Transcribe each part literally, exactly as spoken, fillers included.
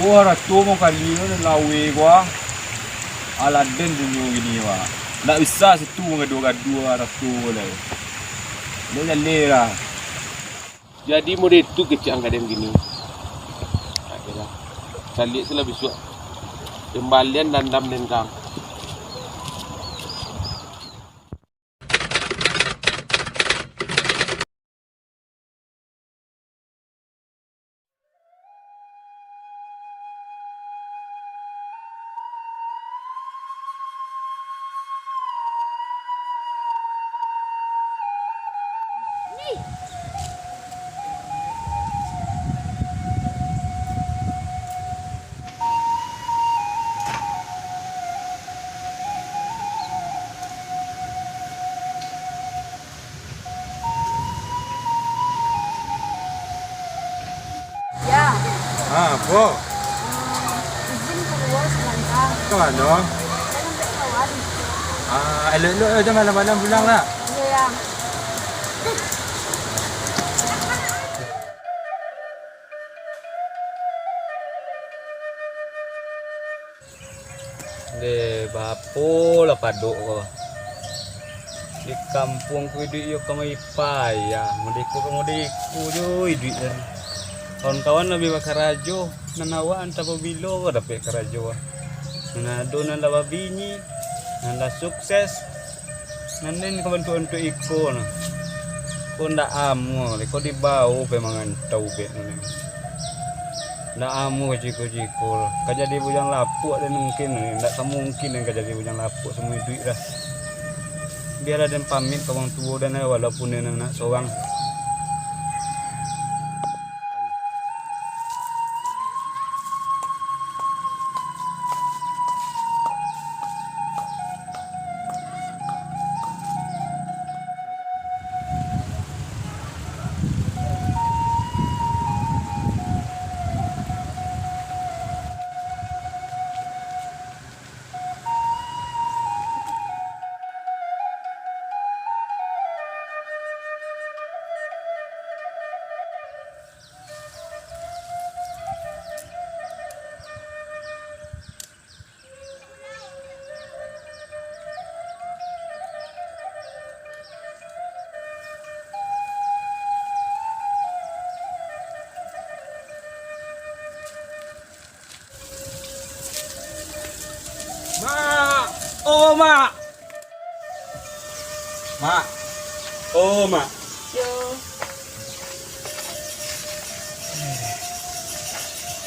Wah, rato mah kali ko, lawe ko ah. Aladen dunyo kini ko ah. Ndak bisa situ gaduah-gaduah rato ko lai. Ndak jaleh lah. Jadi mode tu kecek ang ka den kini. Oke lah. Caliak se lah bisuak. Kembalian dandam den ka ang. Ya. Ah, apo? Hmm, izin kalua sabanta. Ka mano? Ka tampek kawan. Ah, elok-elok jo, jan malam-malam pulang lah. Iyo, ya. Deh, baapo lah padok ko. Di kampuang ko iduik iyo kamari payah, mode ko ka mode ko jo iduik den. Kawan-kawan labiah bakarajo, nan awak antah pabilo ko dapek karajo. Nan ado nan lah babini, nan lah sukses, nan den ka bantuak-bantuak iko nah. Ko ndak amuah lai, ko dibao pai mangantau bek ni. Ndak amuah ciko-ciko lah. Ka jadi bujang lapuak den mungkin, ndak ka mungkin den ka jadi bujang lapuak samo iduik dah. Bialah den pamit ka urang tuo den, walaupun den anak sorang. Mak! Oh, Mak! Mak! Oh, Mak! Yo.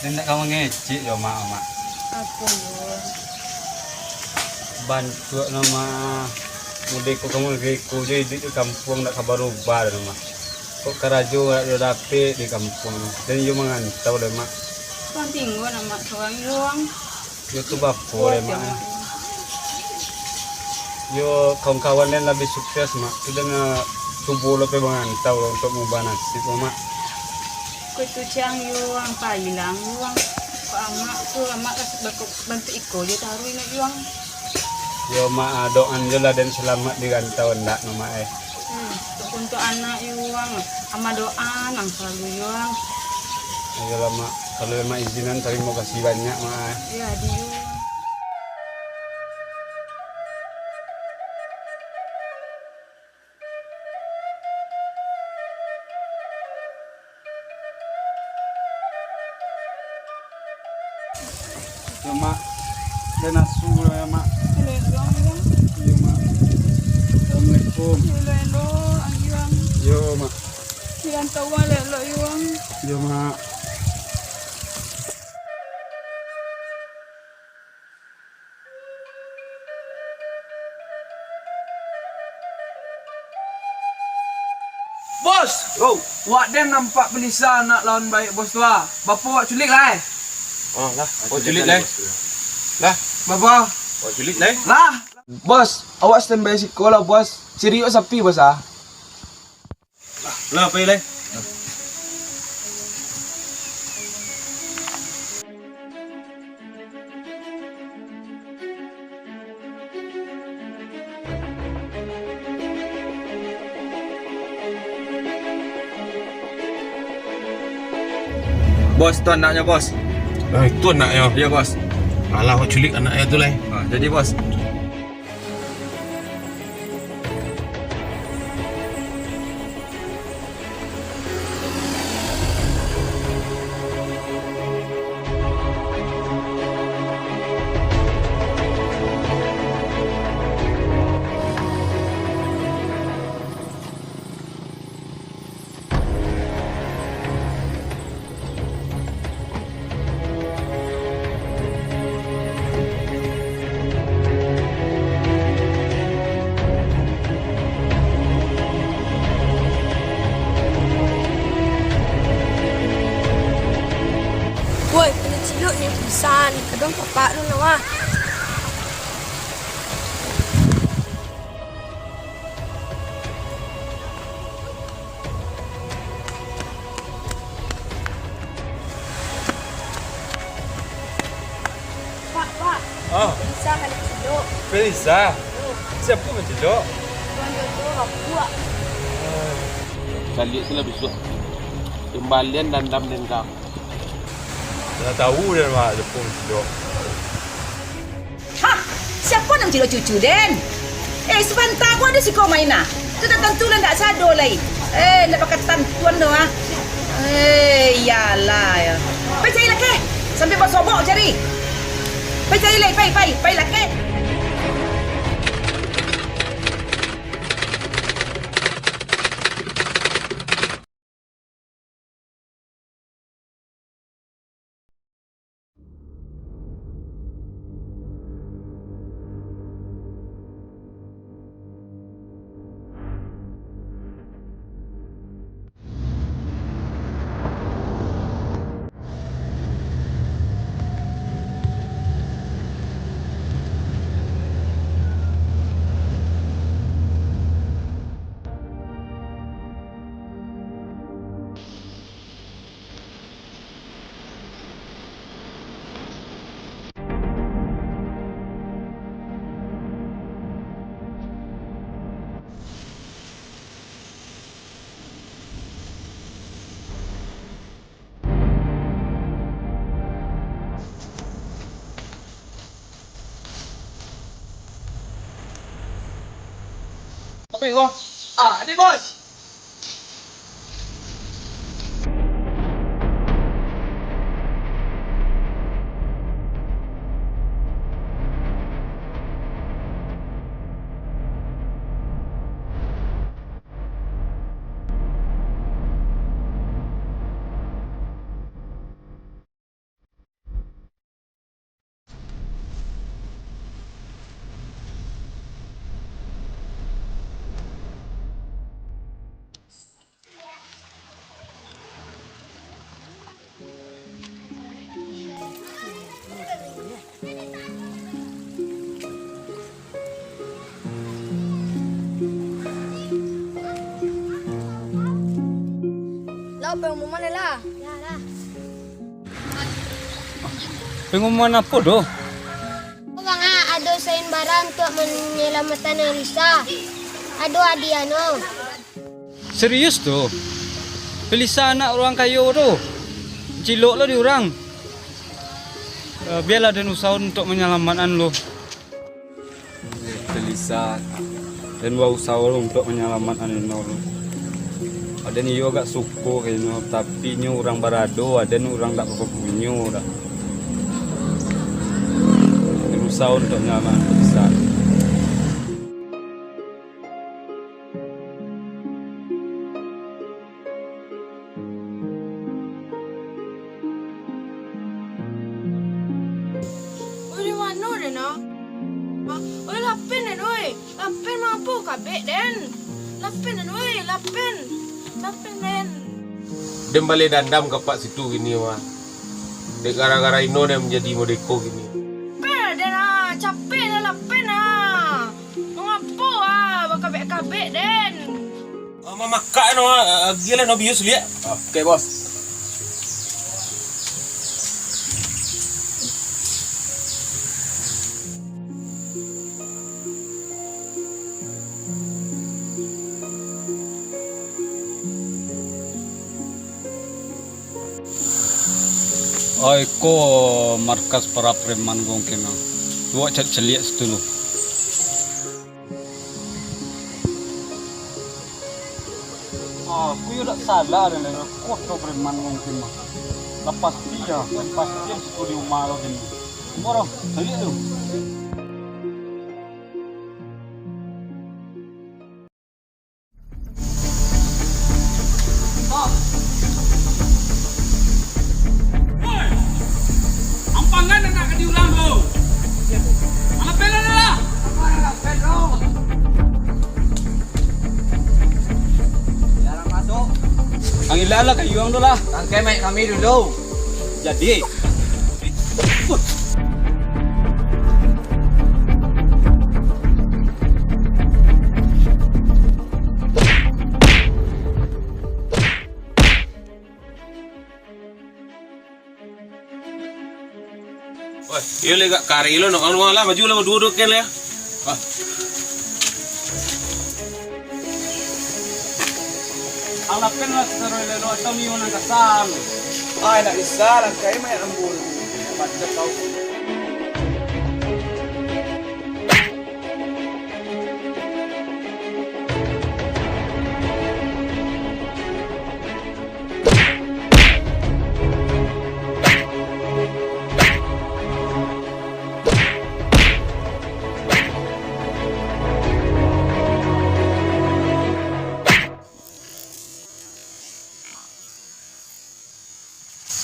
Den ndak ka mangecek jo, Mak, Mak. Apo, yo? Bantuak no, Mak. Mode ko ka mode ko jo, iduik di kampuang ndak ka barubah doh, Mak. Kok karajo ndak dapek di kampuang, den iyo mangantau lai, Mak. Urang tingga, Mak, surang iyo, Wan. Yo tu baapo lai, Mak, eh? Yo kawan-kawan den labiah sukses, Mak. Tu den, eh, cubo lo pai mangantau untuak maubah nasib, Mak. Ko itu ciang yo, Wan, pailang yo, Wan. Ko amak tu, amak kasih bako-, bantuak iko jo taruih nak yo, Wan. Yo, Mak, ah, doan jo lah den salamaik di rantau ndak no, Mak, eh. Hmm, untuak anak yo, Wan. Amak doa nan salalu yo, Wan. Iyolah, Mak. Kalau Mak izinan, tarimo kasih banyak, Mak. Iyo, adi yo. Yo, Mak. Den asu lah, Mak. Elok-elok, Ayang. Yo, Mak. Assalamualaikum. Elok-elok, Ayang. Yo, Mak. Di rantau elok-elok, Ayang. Yo, Mak. Bos! Yo. Wak den nampak balisa anak lawan baiak bos tu, ah. Baapo wak culik lai? Oh, lah. Wak culik lai? Lah. Baapo? Wak culik lai? Lah. Bos, awak standby siko lah, Bos. Cari wak sapi, Bos, ah. Lah, pai lai. Bos, tu anaknyo, Bos. Ah, itu anaknyo. Iyo, Bos. Alah, awak culik anaknyo tu lai. Ah, jadi, Bos. Woi, kena cilok ni pisan. Kadang papak tu nah, wah. Pak, Pak. Ah. Felisa ka dicilok. Felisa? Yo. Siapa mancilok? Tuan Jojo, Pak. Caliak sila bisuak. Kembalian dandam dendam. Lah tahu den, Mak, siapa mancilok. Hah! Siapa nan cilok cucu den? Eh, sabanta ko ado siko main, ah. Tu tantu lah ndak sado lai. Eh, ndak bakatantuan doh, ah. Eh, iyolah, yo. Pai cari lakeh, sambil basobok cari. Pai cari lai, pai, pai, pai lakeh. Tapi, Bos. Ah, ni, Bos. Lah, pengumuman lah. Ya, dah. Pengumuman apo doh? Bang, ah, ado sayembara untuak manyalamatan Felisa. Ado hadiahnyo. Serius tu? Felisa anak urang kayo tu. Cilok lo di urang. Eh, bialah den usaho untuak manyalamakan lo. Felisa, den bausaho untuak manyalamakan inyo tu. Aden iyo agak suko ka inyo, tapi inyo urang barado, aden urang dak bapunyo doh. Den usaho untuak manyalamakan Felisa. Oi, di mano den, ah? Oi, lapen den, oi. Lapen mangko kabek den. Lapen den, oi, lapen. Lapen den. Den baleh dandam ka Pak Situ kini mah. Dek gara-gara ino den manjadi modeko kini. Lapen den, ah. Capek den, lapen, ah. Mangapo, ah, bakabek-kabek den? Ah, mamakak no, ah, agiahlah no bius liak. Oke, Bos. Ai, ko markas para preman gongkena. Luak caliak-caliak situ lu. Ah, aku yo dak salah den, den. Koto preman wong kini mah. Lah pasti yo, lah pasti yo situ di umah lo kini. Moro, caliak tu. Woi! Ampangan nan nak ka diulang tu. Alah, pelo lah. Jarang masuk. Ang ilang lah kayu ang tu lah. Tangkai mic kami dulu. Jadi. Wah, iyo leh, gak kari lo, nak kaluar lah, maju lah, duo-duo ken lah. Ah. Alah, ken lah, seru lelo, atau mio nan kasar. Ai, nak bisa, langkai main ambul. Macam kau.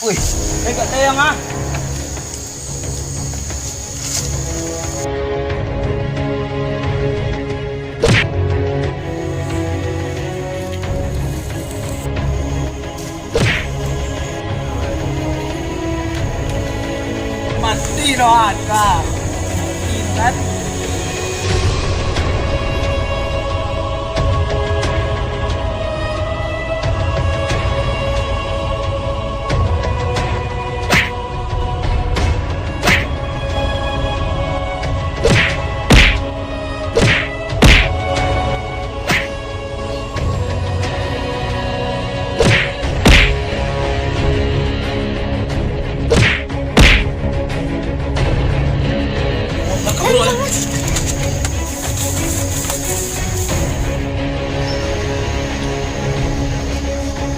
Wih, hebat sayang ah. Mati doh aka. Ingat.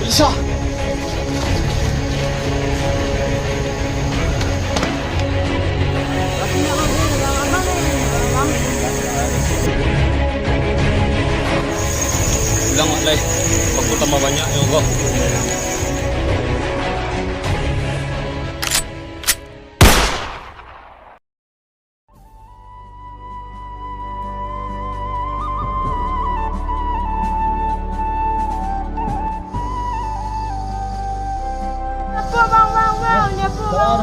Bisa. Bilang, Mak, lai. Aku tambah banyak, ya Allah. Apa, Bang, Bang, Bang? Dia apa, Bang?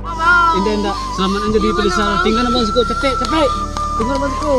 Bang, Bang. Indak, indak. Selamat aja di Pelisa. Tinggal abang siko, capek, capek. Tinggal abang siko.